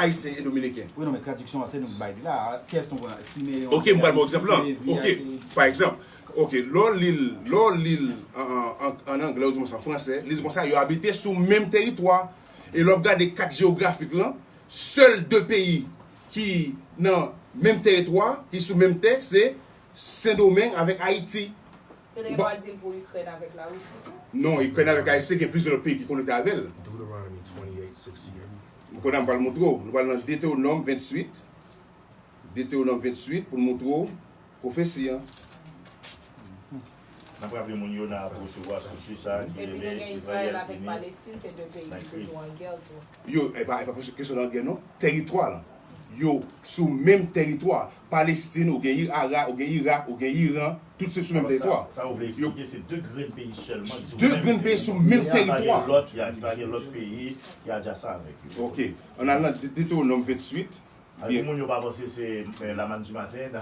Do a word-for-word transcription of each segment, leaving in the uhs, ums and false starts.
Ayisyen e Dominiken. Wi, non, men tradiksyon an, se nou ki bay li la. Kiyès nou pran? Simeon, Ok, m pral ba w egzanp lan. Ok, pa egzanp, ok, lè w li l, lè w li l an, an, an, an anglè, ou di konsa, fransè, li di konsa, yo abite sou menm teritwa. E lè w ap gade kat jewografik lan, sèl de peyi ki nan menm teritwa, ki sou menm tè, se Sendomeng avèk Ayiti. Yo te gen dwa di l pou Ikrèn avèk Larisi tou. Non, Ikrèn avèk Larisi gen plizyè lòt peyi ki konekte avè l. Deuteronomy twenty-eight sixty-eight. M konnen m pral montre w. Nou pral nan Detewonòm venntuit. Detewonòm venntuit pou n montre w pwofesi an. N ap raple moun yo n ap resevwa estrikti sa a ki rele Izrayèl ini nan Kris. Yo, e pa, e pa kesyon de gè non. Teritwa lan. Yo sou menm teritwa. Palestin, ou gen Ara, ou gen Irak, ou gen Iran, tout se sou menm teritwa. Sa ou vle eksplike, se de grenn peyi sèlman ki sou menm teritwa. De grenn peyi sou menm teritwa. Ki pa gen lòt, ki pa gen lòt peyi ki adjasan avèk yo. Ok. Ann al nan Detewonòm venntuit. Timoun yo pa panse se Lamann di maten n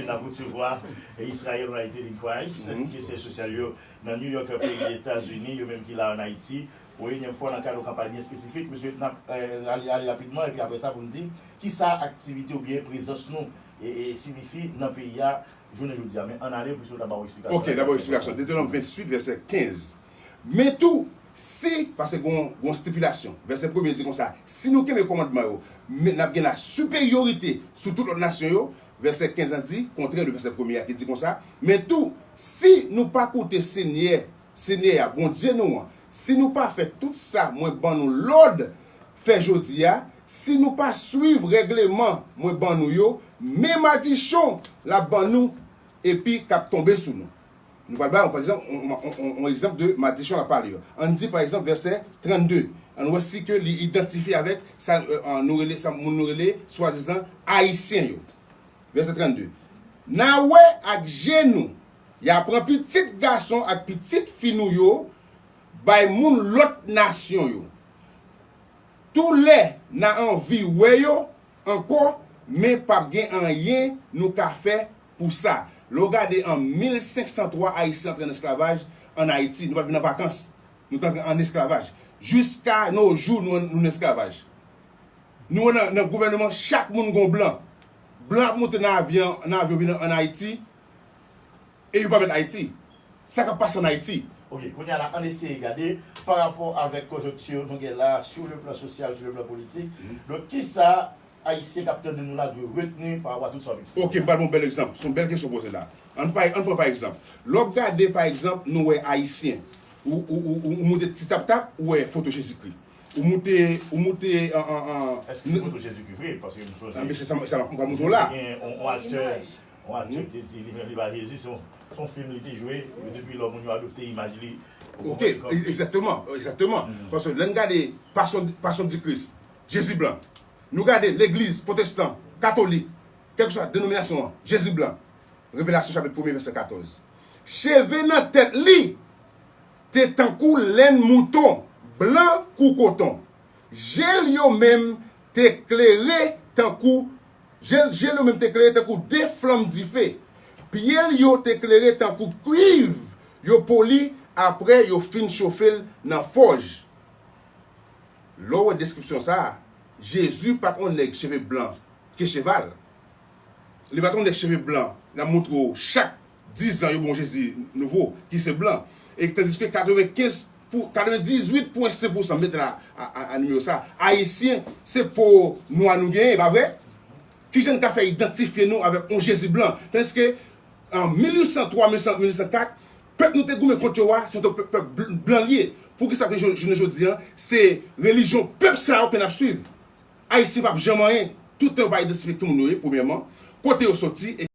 ap resevwa Israel United in Christ ki se syèl sosyal yo nan New York, peyi Etazini, yo menm ki la ann Ayiti. Pou enyèm fwa nan kad yon kanpay byen espesifik, mesye, n ap ale rapidman epi apre sa pou n di kisa aktivite oubyen prezans nou siyifi nan peyi a jounen jodi a. Men ann ale pou sot ap ba w eksplikasyon. Ok, n ap ba w eksplikasyon. Detewonòm venntuit, vèsè kenz. Men tou, si, paske gon, gon stipilasyon. Vèsè premye di konsa, si nou kenbe kòmandman yo, men n ap gen la siperyorite sou tout lòt nasyon yo. Vèsè kenz lan di, kontrè de vèsè premye a ki di konsa, men tou, si nou pa koute Senyè, Senyè a, Bondye nou an, si nou pa fè tout sa mwen ban nou lòd fè jodi a, si nou pa swiv règleman mwen ban nou yo, men madichon l ap ban nou epi k ap tonbe sou nou. Nou pral bay yon, pa egzanp, yon, yon, yon, yon egzanp de madichon l ap pale yo. Ann di, pa egzanp, vèsè trannde. Ann wè si ke li idantifye avèk sa nou rele, sa moun nou rele swadizan Ayisyen yo. Vèsè trannde. N a wè ak je nou, y a pran pitit gason ak pitit fi nou yo, bay moun lòt nasyon yo. Toulè n a anvi wè yo ankò, men p ap gen anyen nou ka fè pou sa. Lè w gade an mil senk san twa, Ayisyen antre an esklavaj ann Ayiti. Nou pa t vin an vakans. Nou t antre an esklavaj. Jiska nos jours, nou, nou nan esklavaj. Nou nan, nan gouvènman, chak moun gon blan. Blan ap monte nan avyon, nan avyon vin ann Ayiti. E yo pa mèt Ayiti. Sa k ap pase ann Ayiti? Ok, kounye a la, ann eseye gade pa rapò avèk konjonkti nou gen la, sou le plan sosyal, sou le plan politik. Donk, kisa Ayisyen k ap tande nou la dwe retni pa rapò a tout sa w ap eksplike? Ok, m pral ba w yon bèl egzanp. Se yon bèl kesyon w poze la. Ann pa, ann pran pa egzanp. Lè w ap gade, pa egzanp, nou wè Ayisyen. Ou, ou, ou, ou, ou moute Ti Tap Tap, ou wè foto Jezikri. Ou moute, ou moute an, an, an. Èske se foto Jezikri vre? Paske m sonje. Anben, se sa, sa m ap montre w la. Gen yon, yon aktè, yon aktè ki te di li menm li pa Jezi, se yon, se yon fim li te jwe, e depi lò moun yo adopte imaj li. Ok, egzakteman, egzakteman. Paske lè n gade Passion, Passion du Christ, Jezi blan. Nou gade legliz pwotestan, katolik, kèlkeswa denominasyon an, Jezi blan. Revelasyon chapit premye, vèsè katòz. Cheve nan tèt li te tankou lenn mouton, blan kou koton. Je l yo menm te klere tankou, je, je l yo menm te klere tankou de flanm dife. Pye l yo te klere tankou kwiv yo poli apre yo fin chofe l nan fòj. Lè w wè deskripsyon sa a, Jezi pa t yon nèg cheve blan ke cheval. Li pa t yon nèg cheve blan, n ap montre w chak diz an yo ba w Jezi nouvo, ki se blan. E tandiske katrevenkenz pou, katrevendizuit pwen senk pousan, m mete la a, a, a nimewo sa, Ayisyen, se po nwa nou genyen, e pa vre? Kijan n ka fè idantifye nou avèk yon Jezi blan? Tandiske an mil uit san twa, mil uit san, mil uit san kat, pèp nou te goumen kont yo a, se yon pèp, pèp bl-, blan l ye. Poukisa ke jou-, jounen jodi a, se relijyon pèp sa yo ke n ap swiv? Ayisyen p ap janm anyen. Tout tan yo pa idantifye ki moun yo ye, premyèman, kote yo soti, e